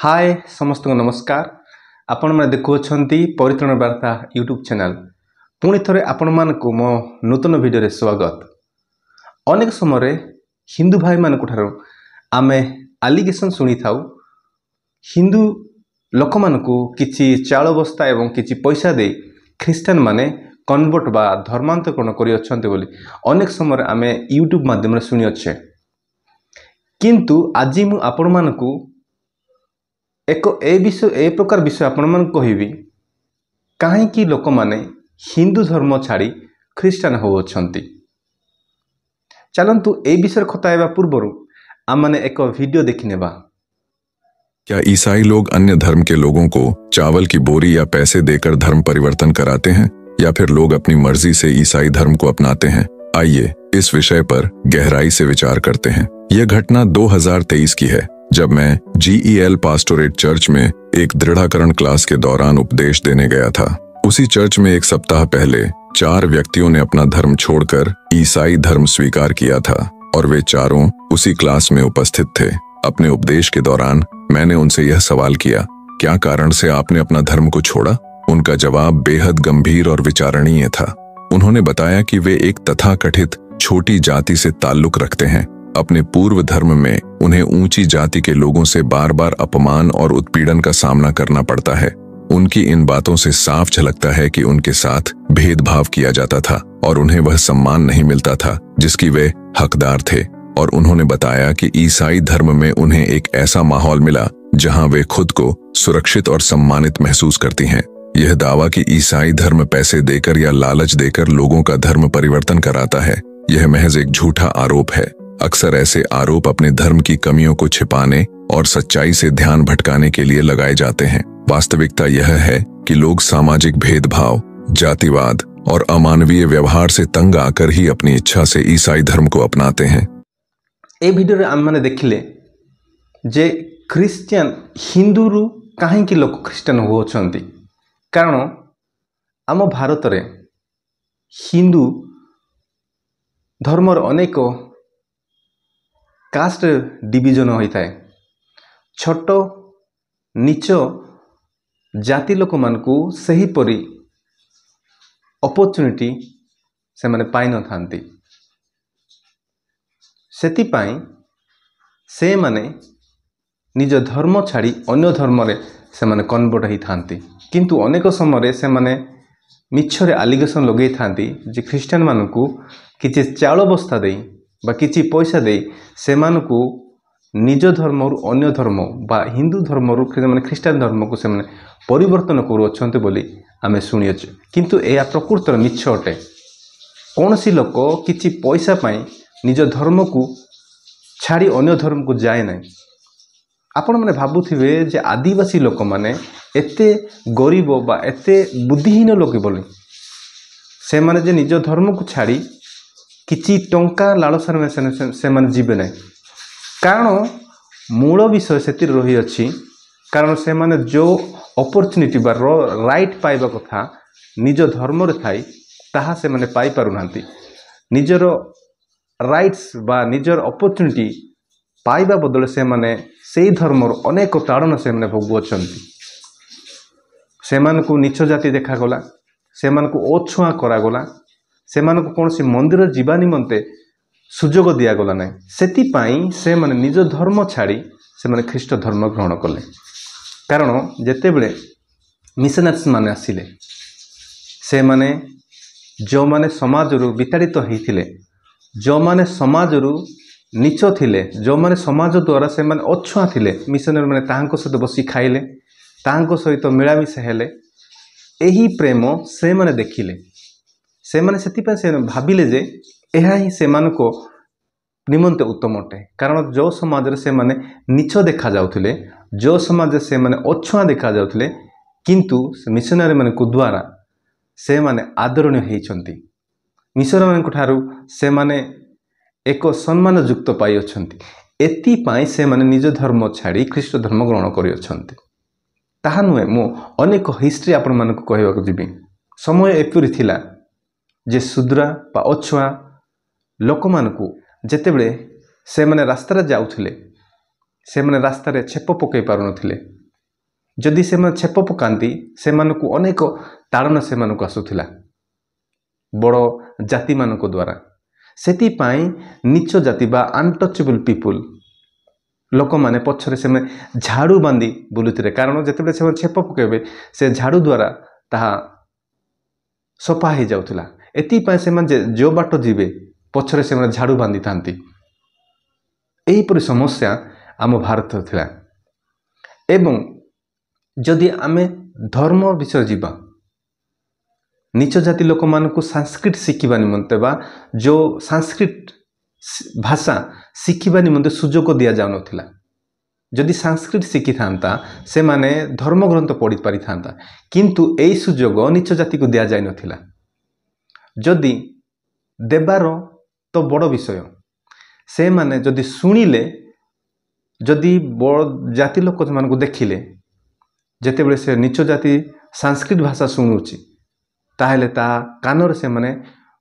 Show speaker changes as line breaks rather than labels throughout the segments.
ହାଏ, ସମସ୍ତଙ୍କୁ ନମସ୍କାର। ଆପଣମାନେ ଦେଖୁଅଛନ୍ତି ପରିତ୍ରାଣ ବାର୍ତ୍ତା ୟୁଟ୍ୟୁବ୍ ଚ୍ୟାନେଲ୍। ପୁଣି ଥରେ ଆପଣମାନଙ୍କୁ ମୋ ନୂତନ ଭିଡ଼ିଓରେ ସ୍ୱାଗତ। ଅନେକ ସମୟରେ ହିନ୍ଦୁ ଭାଇମାନଙ୍କ ଠାରୁ ଆମେ ଆଲିଗେସନ୍ ଶୁଣିଥାଉ, ହିନ୍ଦୁ ଲୋକମାନଙ୍କୁ କିଛି ଚାଉଳ ବସ୍ତା ଏବଂ କିଛି ପଇସା ଦେଇ ଖ୍ରୀଷ୍ଟିଆନ ମାନେ କନଭର୍ଟ ବା ଧର୍ମାନ୍ତକରଣ କରିଅଛନ୍ତି ବୋଲି ଅନେକ ସମୟରେ ଆମେ ୟୁଟ୍ୟୁବ୍ ମାଧ୍ୟମରେ ଶୁଣିଅଛେ। କିନ୍ତୁ ଆଜି ମୁଁ ଆପଣମାନଙ୍କୁ ଏକ ଏ ବିଷୟ, ଏ ପ୍ରକାର ବିଷୟ ଆପଣମାନଙ୍କୁ କହିବି, କାହିଁକି ଲୋକମାନେ ହିନ୍ଦୁ ଧର୍ମ ଛାଡ଼ି ଖ୍ରୀଷ୍ଟିଆନ ହେଉଅଛନ୍ତି। ଚାଲନ୍ତୁ, ଏ ବିଷୟରେ କଥା ହେବା ପୂର୍ବରୁ ଆମମାନେ ଏକ ଭିଡ଼ିଓ ଦେଖିନେବା।
क्या ईसाई लोग अन्य धर्म के लोगों को चावल की बोरी या पैसे देकर धर्म परिवर्तन कराते हैं या फिर लोग अपनी मर्जी से ईसाई धर्म को अपनाते हैं? आइए, इस विषय पर गहराई से विचार करते हैं। यह घटना 2023 की है, जब मैं जीईएल पास्टोरेट चर्च में एक दृढ़ाकरण क्लास के दौरान उपदेश देने गया था। उसी चर्च में एक सप्ताह पहले चार व्यक्तियों ने अपना धर्म छोड़कर ईसाई धर्म स्वीकार किया था और वे चारों उसी क्लास में उपस्थित थे। अपने उपदेश के दौरान मैंने उनसे यह सवाल किया, "क्या कारण से आपने अपना धर्म को छोड़ा?" उनका जवाब बेहद गंभीर और विचारणीय था। उन्होंने बताया कि वे एक तथाकथित छोटी जाति से ताल्लुक रखते हैं। अपने पूर्व धर्म में उन्हें ऊंची जाति के लोगों से बार बार अपमान और उत्पीड़न का सामना करना पड़ता है। उनकी इन बातों से साफ झलकता है कि उनके साथ भेदभाव किया जाता था और उन्हें वह सम्मान नहीं मिलता था जिसकी वे हकदार थे। और उन्होंने बताया कि ईसाई धर्म में उन्हें एक ऐसा माहौल मिला जहां वे खुद को सुरक्षित और सम्मानित महसूस करती हैं। यह दावा कि ईसाई धर्म पैसे देकर या लालच देकर लोगों का धर्म परिवर्तन कराता है, यह महज एक झूठा आरोप है। अक्सर ऐसे आरोप अपने धर्म की कमियों को छिपाने और सच्चाई से ध्यान भटकाने के लिए लगाए जाते हैं। वास्तविकता यह है कि लोग सामाजिक भेदभाव, जातिवाद और अमानवीय व्यवहार से तंग आकर ही अपनी इच्छा से ईसाई धर्म को अपनाते हैं।
ଏ ଭିଡ଼ିଓରେ ଆମେମାନେ ଦେଖିଲେ ଯେ ଖ୍ରୀଷ୍ଟିଆନ ହିନ୍ଦୁରୁ କାହିଁକି ଲୋକ ଖ୍ରୀଷ୍ଟିଆନ ହେଉଅଛନ୍ତି। କାରଣ ଆମ ଭାରତରେ ହିନ୍ଦୁ ଧର୍ମର ଅନେକ କାଷ୍ଟ ଡିଭିଜନ ହୋଇଥାଏ। ଛୋଟ ନିଚ ଜାତି ଲୋକମାନଙ୍କୁ ସେହିପରି ଅପରଚୁନିଟି ସେମାନେ ପାଇନଥାନ୍ତି। ସେଥିପାଇଁ ସେମାନେ ନିଜ ଧର୍ମ ଛାଡ଼ି ଅନ୍ୟ ଧର୍ମରେ ସେମାନେ କନଭର୍ଟ ହେଇଥାନ୍ତି। କିନ୍ତୁ ଅନେକ ସମୟରେ ସେମାନେ ମିଛରେ ଆଲିଗେସନ୍ ଲଗେଇଥାନ୍ତି ଯେ ଖ୍ରୀଷ୍ଟିଆନମାନଙ୍କୁ କିଛି ଚାଉଳ ବସ୍ତା ଦେଇ ବା କିଛି ପଇସା ଦେଇ ସେମାନଙ୍କୁ ନିଜ ଧର୍ମରୁ ଅନ୍ୟ ଧର୍ମ ବା ହିନ୍ଦୁ ଧର୍ମରୁ ମାନେ ଖ୍ରୀଷ୍ଟିଆନ ଧର୍ମକୁ ସେମାନେ ପରିବର୍ତ୍ତନ କରୁଅଛନ୍ତି ବୋଲି ଆମେ ଶୁଣିଅଛୁ। କିନ୍ତୁ ଏହା ପ୍ରକୃତରେ ମିଛ ଅଟେ। କୌଣସି ଲୋକ କିଛି ପଇସା ପାଇଁ ନିଜ ଧର୍ମକୁ ଛାଡ଼ି ଅନ୍ୟ ଧର୍ମକୁ ଯାଏ ନାହିଁ। ଆପଣମାନେ ଭାବୁଥିବେ ଯେ ଆଦିବାସୀ ଲୋକମାନେ ଏତେ ଗରିବ ବା ଏତେ ବୁଦ୍ଧିହୀନ ଲୋକ ବୋଲି, ସେମାନେ ଯେ ନିଜ ଧର୍ମକୁ ଛାଡ଼ି କିଛି ଟଙ୍କା ଲାଳସାରେ ସେମାନେ ଯିବେ ନାହିଁ। କାରଣ ମୂଳ ବିଷୟ ସେଥିରେ ରହିଅଛି, କାରଣ ସେମାନେ ଯେଉଁ ଅପରଚୁନିଟି ବା ରାଇଟ୍ ପାଇବା କଥା ନିଜ ଧର୍ମରେ ଥାଇ, ତାହା ସେମାନେ ପାଇପାରୁନାହାନ୍ତି। ନିଜର ରାଇଟ୍ସ ବା ନିଜର ଅପରଚୁନିଟି ପାଇବା ବଦଳରେ ସେମାନେ ସେଇ ଧର୍ମର ଅନେକ ତାଡ଼ନା ସେମାନେ ଭୋଗୁଅଛନ୍ତି। ସେମାନଙ୍କୁ ନୀଚ ଜାତି ଦେଖାଗଲା, ସେମାନଙ୍କୁ ଅଛୁଆଁ କରାଗଲା, ସେମାନଙ୍କୁ କୌଣସି ମନ୍ଦିର ଯିବା ନିମନ୍ତେ ସୁଯୋଗ ଦିଆଗଲା ନାହିଁ। ସେଥିପାଇଁ ସେମାନେ ନିଜ ଧର୍ମ ଛାଡ଼ି ସେମାନେ ଖ୍ରୀଷ୍ଟ ଧର୍ମ ଗ୍ରହଣ କଲେ। କାରଣ ଯେତେବେଳେ ମିଶନାରୀସ୍ ମାନେ ଆସିଲେ, ସେମାନେ ଯେଉଁମାନେ ସମାଜରୁ ବିତାଡ଼ିତ ହେଇଥିଲେ, ଯେଉଁମାନେ ସମାଜରୁ ନୀଚ ଥିଲେ, ଯେଉଁମାନେ ସମାଜ ଦ୍ୱାରା ସେମାନେ ଅଛୁଆଁ ଥିଲେ, ମିଶନାରୀ ମାନେ ତାହାଙ୍କ ସହିତ ବସି ଖାଇଲେ, ତାହାଙ୍କ ସହିତ ମିଳାମିଶା ହେଲେ। ଏହି ପ୍ରେମ ସେମାନେ ଦେଖିଲେ। ସେମାନେ ସେଥିପାଇଁ ସେ ଭାବିଲେ ଯେ ଏହା ହିଁ ସେମାନଙ୍କ ନିମନ୍ତେ ଉତ୍ତମ ଅଟେ। କାରଣ ଯେଉଁ ସମାଜରେ ସେମାନେ ନୀଚ ଦେଖାଯାଉଥିଲେ, ଯେଉଁ ସମାଜରେ ସେମାନେ ଅଛୁଆଁ ଦେଖାଯାଉଥିଲେ, କିନ୍ତୁ ସେ ମିଶନାରୀମାନଙ୍କ ଦ୍ୱାରା ସେମାନେ ଆଦରଣୀୟ ହେଇଛନ୍ତି। ମିଶନାରୀମାନଙ୍କ ଠାରୁ ସେମାନେ ଏକ ସମ୍ମାନଯୁକ୍ତ ପାଇଅଛନ୍ତି। ଏଥିପାଇଁ ସେମାନେ ନିଜ ଧର୍ମ ଛାଡ଼ି ଖ୍ରୀଷ୍ଟ ଧର୍ମ ଗ୍ରହଣ କରିଅଛନ୍ତି। ତାହା ନୁହେଁ, ମୁଁ ଅନେକ ହିଷ୍ଟ୍ରି ଆପଣମାନଙ୍କୁ କହିବାକୁ ଯିବି। ସମୟ ଏପରି ଥିଲା ଯେ ଶୂଦ୍ରା ବା ଅଛୁଆଁ ଲୋକମାନଙ୍କୁ ଯେତେବେଳେ ସେମାନେ ରାସ୍ତାରେ ଯାଉଥିଲେ, ସେମାନେ ରାସ୍ତାରେ ଛେପ ପକାଇ ପାରୁନଥିଲେ। ଯଦି ସେମାନେ ଛେପ ପକାନ୍ତି, ସେମାନଙ୍କୁ ଅନେକ ତାଡ଼ନା ସେମାନଙ୍କୁ ଆସୁଥିଲା ବଡ଼ ଜାତିମାନଙ୍କ ଦ୍ୱାରା। ସେଥିପାଇଁ ନୀଚ ଜାତି ବା ଅନଟଚେବଲ୍ ପିପୁଲ୍ ଲୋକମାନେ ପଛରେ ସେମାନେ ଝାଡ଼ୁ ବାନ୍ଧି ବୁଲୁଥିଲେ, କାରଣ ଯେତେବେଳେ ସେମାନେ ଛେପ ପକାଇବେ, ସେ ଝାଡ଼ୁ ଦ୍ୱାରା ତାହା ସଫା ହେଇଯାଉଥିଲା। ଏଥିପାଇଁ ସେମାନେ ଯେଉଁ ବାଟ ଯିବେ, ପଛରେ ସେମାନେ ଝାଡ଼ୁ ବାନ୍ଧିଥାନ୍ତି। ଏହିପରି ସମସ୍ୟା ଆମ ଭାରତରେ ଥିଲା। ଏବଂ ଯଦି ଆମେ ଧର୍ମ ବିଷୟରେ ଯିବା, ନୀଚ ଜାତି ଲୋକମାନଙ୍କୁ ସାଂସ୍କ୍ରିଟ ଶିଖିବା ନିମନ୍ତେ ବା ଯେଉଁ ସାଂସ୍କ୍ରିଟ ଭାଷା ଶିଖିବା ନିମନ୍ତେ ସୁଯୋଗ ଦିଆଯାଉନଥିଲା। ଯଦି ସାଂସ୍କ୍ରିଟ ଶିଖିଥାନ୍ତା, ସେମାନେ ଧର୍ମଗ୍ରନ୍ଥ ପଢ଼ି ପାରିଥାନ୍ତା, କିନ୍ତୁ ଏହି ସୁଯୋଗ ନୀଚ ଜାତିକୁ ଦିଆଯାଇନଥିଲା। ଯଦି ଦେବାର ତ ବଡ଼ ବିଷୟ, ସେମାନେ ଯଦି ଶୁଣିଲେ, ଯଦି ବଡ଼ ଜାତି ଲୋକମାନଙ୍କୁ ଦେଖିଲେ, ଯେତେବେଳେ ସେ ନୀଚ ଜାତି ସାଂସ୍କ୍ରିଟ ଭାଷା ଶୁଣୁଛି, ତାହେଲେ ତା କାନରେ ସେମାନେ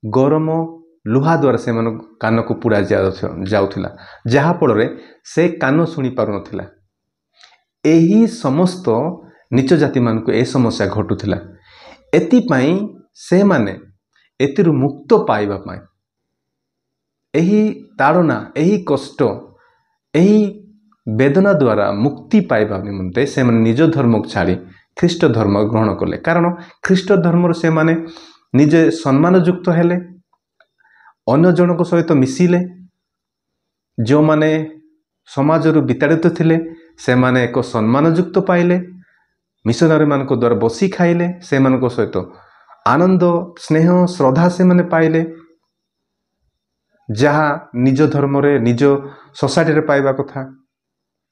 ଗରମ ଲୁହା ଦ୍ୱାରା ସେମାନଙ୍କ କାନକୁ ପୁରା ଯାଉଥିଲା, ଯାହାଫଳରେ ସେ କାନ ଶୁଣି ପାରୁନଥିଲା। ଏହି ସମସ୍ତ ନୀଚ ଜାତିମାନଙ୍କୁ ଏ ସମସ୍ୟା ଘଟୁଥିଲା। ଏଥିପାଇଁ ସେମାନେ ଏଥିରୁ ମୁକ୍ତ ପାଇବା ପାଇଁ, ଏହି ତାଡ଼ନା, ଏହି କଷ୍ଟ, ଏହି ବେଦନା ଦ୍ୱାରା ମୁକ୍ତି ପାଇବା ନିମନ୍ତେ ସେମାନେ ନିଜ ଧର୍ମକୁ ଛାଡ଼ି ଖ୍ରୀଷ୍ଟ ଧର୍ମ ଗ୍ରହଣ କଲେ। କାରଣ ଖ୍ରୀଷ୍ଟ ଧର୍ମରୁ ସେମାନେ ନିଜେ ସମ୍ମାନଯୁକ୍ତ ହେଲେ, ଅନ୍ୟ ଜଣଙ୍କ ସହିତ ମିଶିଲେ। ଯେଉଁମାନେ ସମାଜରୁ ବିତାଡ଼ିତ ଥିଲେ, ସେମାନେ ଏକ ସମ୍ମାନଯୁକ୍ତ ପାଇଲେ। ମିଶନାରୀମାନଙ୍କ ଦ୍ୱାରା ବସି ଖାଇଲେ, ସେମାନଙ୍କ ସହିତ ଆନନ୍ଦ, ସ୍ନେହ, ଶ୍ରଦ୍ଧା ସେମାନେ ପାଇଲେ, ଯାହା ନିଜ ଧର୍ମରେ, ନିଜ ସୋସାଇଟିରେ ପାଇବା କଥା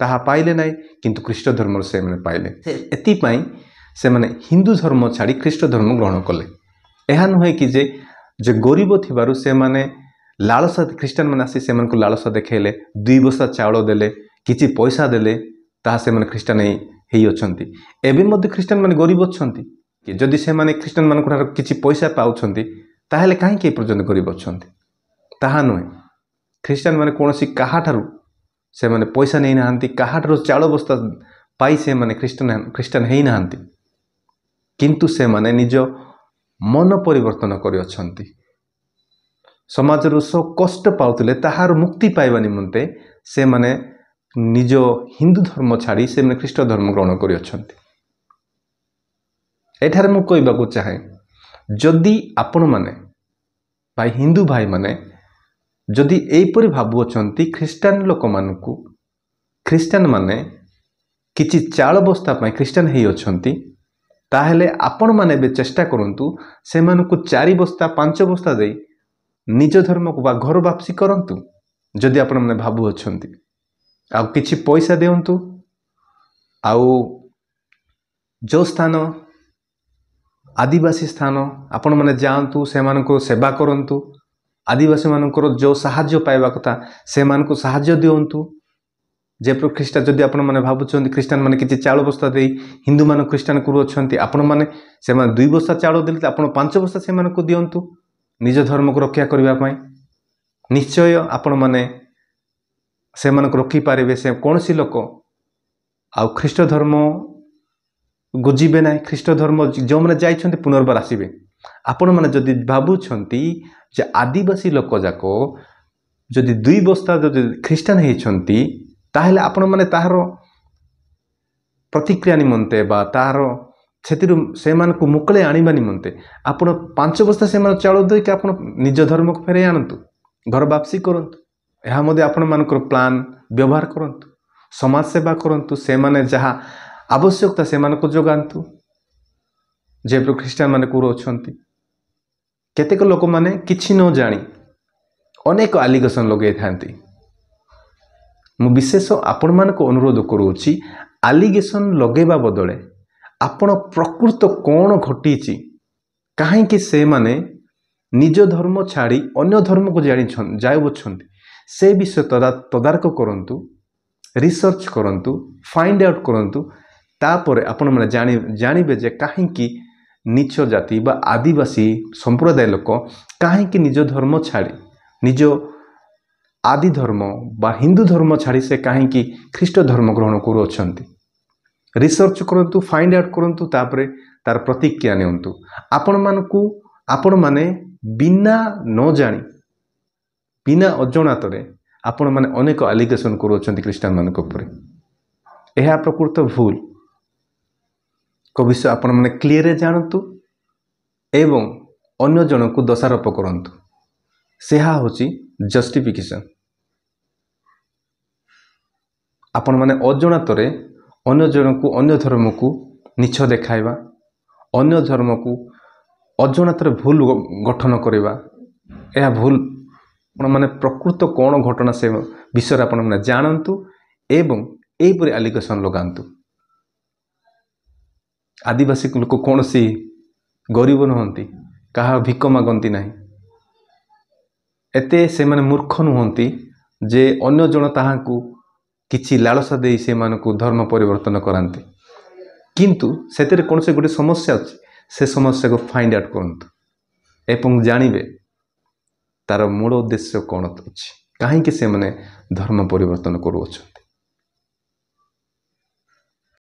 ତାହା ପାଇଲେ ନାହିଁ, କିନ୍ତୁ ଖ୍ରୀଷ୍ଟ ଧର୍ମରେ ସେମାନେ ପାଇଲେ। ଏଥିପାଇଁ ସେମାନେ ହିନ୍ଦୁ ଧର୍ମ ଛାଡ଼ି ଖ୍ରୀଷ୍ଟ ଧର୍ମ ଗ୍ରହଣ କଲେ। ଏହା ନୁହେଁ କି ଯେ ଗରିବ ଥିବାରୁ ସେମାନେ ଲାଳସା, ଖ୍ରୀଷ୍ଟିଆନ ମାନେ ଆସି ସେମାନଙ୍କୁ ଲାଳସା ଦେଖାଇଲେ, 2 ବସ୍ତା ଚାଉଳ ଦେଲେ, କିଛି ପଇସା ଦେଲେ, ତାହା ସେମାନେ ଖ୍ରୀଷ୍ଟିଆନ ହେଇଅଛନ୍ତି। ଏବେ ମଧ୍ୟ ଖ୍ରୀଷ୍ଟିଆନ ମାନେ ଗରିବ ଅଛନ୍ତି। ଯଦି ସେମାନେ ଖ୍ରୀଷ୍ଟିଆନ ମାନଙ୍କ ଠାରୁ କିଛି ପଇସା ପାଉଛନ୍ତି, ତାହେଲେ କାହିଁକି ଏ ପର୍ଯ୍ୟନ୍ତ ଗରିବ ଅଛନ୍ତି? ତାହା ନୁହେଁ। ଖ୍ରୀଷ୍ଟିଆନ ମାନେ କୌଣସି କାହାଠାରୁ ସେମାନେ ପଇସା ନେଇନାହାନ୍ତି, କାହାଠାରୁ ଚାଉଳ ବସ୍ତା ପାଇ ସେମାନେ ଖ୍ରୀଷ୍ଟିଆନ ହେଇନାହାନ୍ତି, କିନ୍ତୁ ସେମାନେ ନିଜ ମନ ପରିବର୍ତ୍ତନ କରିଅଛନ୍ତି। ସମାଜରୁ ସବୁ କଷ୍ଟ ପାଉଥିଲେ, ତାହାର ମୁକ୍ତି ପାଇବା ନିମନ୍ତେ ସେମାନେ ନିଜ ହିନ୍ଦୁ ଧର୍ମ ଛାଡ଼ି ସେମାନେ ଖ୍ରୀଷ୍ଟ ଧର୍ମ ଗ୍ରହଣ କରିଅଛନ୍ତି। ଏଠାରେ ମୁଁ କହିବାକୁ ଚାହେଁ, ଯଦି ଆପଣମାନେ ଭାଇ, ହିନ୍ଦୁ ଭାଇମାନେ ଯଦି ଏହିପରି ଭାବୁଅଛନ୍ତି ଖ୍ରୀଷ୍ଟିଆନ ଲୋକମାନଙ୍କୁ, ଖ୍ରୀଷ୍ଟିଆନ ମାନେ କିଛି ଚାଉଳ ବସ୍ତା ପାଇଁ ଖ୍ରୀଷ୍ଟିଆନ ହେଇଅଛନ୍ତି, ତାହେଲେ ଆପଣମାନେ ଏବେ ଚେଷ୍ଟା କରନ୍ତୁ ସେମାନଙ୍କୁ 4 ବସ୍ତା, 5 ବସ୍ତା ଦେଇ ନିଜ ଧର୍ମକୁ ବା ଘର ବାପସି କରନ୍ତୁ। ଯଦି ଆପଣମାନେ ଭାବୁଅଛନ୍ତି, ଆଉ କିଛି ପଇସା ଦିଅନ୍ତୁ, ଆଉ ଯେଉଁ ସ୍ଥାନ ଆଦିବାସୀ ସ୍ଥାନ ଆପଣମାନେ ଯାଆନ୍ତୁ, ସେମାନଙ୍କୁ ସେବା କରନ୍ତୁ, ଆଦିବାସୀମାନଙ୍କର ଯେଉଁ ସାହାଯ୍ୟ ପାଇବା କଥା ସେମାନଙ୍କୁ ସାହାଯ୍ୟ ଦିଅନ୍ତୁ। ଯେପରି ଖ୍ରୀଷ୍ଟିଆନ, ଯଦି ଆପଣମାନେ ଭାବୁଛନ୍ତି ଖ୍ରୀଷ୍ଟିଆନ ମାନେ କିଛି ଚାଉଳ ବସ୍ତା ଦେଇ ହିନ୍ଦୁମାନଙ୍କୁ ଖ୍ରୀଷ୍ଟିଆନ କରୁଅଛନ୍ତି, ଆପଣମାନେ ସେମାନେ 2 ବସ୍ତା ଚାଉଳ ଦେଲେ ଆପଣ 5 ବସ୍ତା ସେମାନଙ୍କୁ ଦିଅନ୍ତୁ ନିଜ ଧର୍ମକୁ ରକ୍ଷା କରିବା ପାଇଁ। ନିଶ୍ଚୟ ଆପଣମାନେ ସେମାନଙ୍କୁ ରଖିପାରିବେ। ସେ କୌଣସି ଲୋକ ଆଉ ଖ୍ରୀଷ୍ଟ ଧର୍ମ ଗୁଜିବେ ନାହିଁ। ଖ୍ରୀଷ୍ଟ ଧର୍ମ ଯେଉଁମାନେ ଯାଇଛନ୍ତି ପୁନର୍ବାର ଆସିବେ। ଆପଣମାନେ ଯଦି ଭାବୁଛନ୍ତି ଯେ ଆଦିବାସୀ ଲୋକ ଯାକ ଯଦି 2 ବସ୍ତା ଯଦି ଖ୍ରୀଷ୍ଟିଆନ ହେଇଛନ୍ତି, ତାହେଲେ ଆପଣମାନେ ତାହାର ପ୍ରତିକ୍ରିୟା ନିମନ୍ତେ ବା ତାହାର ସେଥିରୁ ସେମାନଙ୍କୁ ମୁକୁଳେଇ ଆଣିବା ନିମନ୍ତେ ଆପଣ 5 ବସ୍ତା ସେମାନଙ୍କୁ ଚାଉଳ ଦେଇକି ଆପଣ ନିଜ ଧର୍ମକୁ ଫେରାଇ ଆଣନ୍ତୁ, ଘର ବାପସି କରନ୍ତୁ। ଏହା ମଧ୍ୟ ଆପଣମାନଙ୍କର ପ୍ଲାନ୍ ବ୍ୟବହାର କରନ୍ତୁ, ସମାଜ ସେବା କରନ୍ତୁ, ସେମାନେ ଯାହା ଆବଶ୍ୟକତା ସେମାନଙ୍କୁ ଯୋଗାନ୍ତୁ। ଯେପରି ଖ୍ରୀଷ୍ଟିଆନ ମାନେ କରୁଅଛନ୍ତି, କେତେକ ଲୋକମାନେ କିଛି ନ ଜାଣି ଅନେକ ଆଲିଗେସନ୍ ଲଗାଇଥାନ୍ତି। ମୁଁ ବିଶେଷ ଆପଣମାନଙ୍କୁ ଅନୁରୋଧ କରୁଅଛି, ଆଲିଗେସନ୍ ଲଗାଇବା ବଦଳେ ଆପଣ ପ୍ରକୃତ କ'ଣ ଘଟିଛି, କାହିଁକି ସେମାନେ ନିଜ ଧର୍ମ ଛାଡ଼ି ଅନ୍ୟ ଧର୍ମକୁ ଯାଉଅଛନ୍ତି, ସେ ବିଷୟ ତଦାରଖ କରନ୍ତୁ, ରିସର୍ଚ୍ଚ କରନ୍ତୁ, ଫାଇଣ୍ଡ ଆଉଟ୍ କରନ୍ତୁ। ତାପରେ ଆପଣମାନେ ଜାଣିବେ ଯେ କାହିଁକି ନୀଚ ଜାତି ବା ଆଦିବାସୀ ସମ୍ପ୍ରଦାୟ ଲୋକ କାହିଁକି ନିଜ ଧର୍ମ ଛାଡ଼ି, ନିଜ ଆଦି ଧର୍ମ ବା ହିନ୍ଦୁ ଧର୍ମ ଛାଡ଼ି ସେ କାହିଁକି ଖ୍ରୀଷ୍ଟ ଧର୍ମ ଗ୍ରହଣ କରୁଅଛନ୍ତି। ରିସର୍ଚ୍ଚ କରନ୍ତୁ, ଫାଇଣ୍ଡ ଆଉଟ୍ କରନ୍ତୁ, ତାପରେ ତାର ପ୍ରତିକ୍ରିୟା ନିଅନ୍ତୁ। ଆପଣମାନଙ୍କୁ ଆପଣମାନେ ବିନା ନ ଜାଣି, ବିନା ଅଜଣାତରେ ଆପଣମାନେ ଅନେକ ଆଲିଗେସନ୍ କରୁଅଛନ୍ତି ଖ୍ରୀଷ୍ଟିଆନମାନଙ୍କ ଉପରେ। ଏହା ପ୍ରକୃତ ଭୁଲ। ବିଷୟ ଆପଣମାନେ କ୍ଲିୟରରେ ଜାଣନ୍ତୁ ଏବଂ ଅନ୍ୟ ଜଣଙ୍କୁ ଦୋଷାରୋପ କରନ୍ତୁ, ସେହା ହେଉଛି ଜଷ୍ଟିଫିକେସନ୍। ଆପଣମାନେ ଅଜଣାତରେ ଅନ୍ୟ ଜଣକୁ, ଅନ୍ୟ ଧର୍ମକୁ ନିଛ ଦେଖାଇବା, ଅନ୍ୟ ଧର୍ମକୁ ଅଜଣାତରେ ଭୁଲ ଗଠନ କରିବା, ଏହା ଭୁଲ। ଆପଣମାନେ ପ୍ରକୃତ କ'ଣ ଘଟଣା ସେ ବିଷୟରେ ଆପଣମାନେ ଜାଣନ୍ତୁ ଏବଂ ଏହିପରି ଆଲିଗେସନ୍ ଲଗାନ୍ତୁ। ଆଦିବାସୀ ଲୋକ କୌଣସି ଗରିବ ନୁହନ୍ତି, କାହା ଭିକ ମାଗନ୍ତି ନାହିଁ। ଏତେ ସେମାନେ ମୂର୍ଖ ନୁହନ୍ତି ଯେ ଅନ୍ୟ ଜଣ ତାହାଙ୍କୁ କିଛି ଲାଳସା ଦେଇ ସେମାନଙ୍କୁ ଧର୍ମ ପରିବର୍ତ୍ତନ କରାନ୍ତି। କିନ୍ତୁ ସେଥିରେ କୌଣସି ଗୋଟେ ସମସ୍ୟା ଅଛି, ସେ ସମସ୍ୟାକୁ ଫାଇଣ୍ଡ ଆଉଟ୍ କରନ୍ତୁ ଏବଂ ଜାଣିବେ ତାର ମୂଳ ଉଦ୍ଦେଶ୍ୟ କ'ଣ ଅଛି, କାହିଁକି ସେମାନେ ଧର୍ମ ପରିବର୍ତ୍ତନ କରୁଅଛନ୍ତି।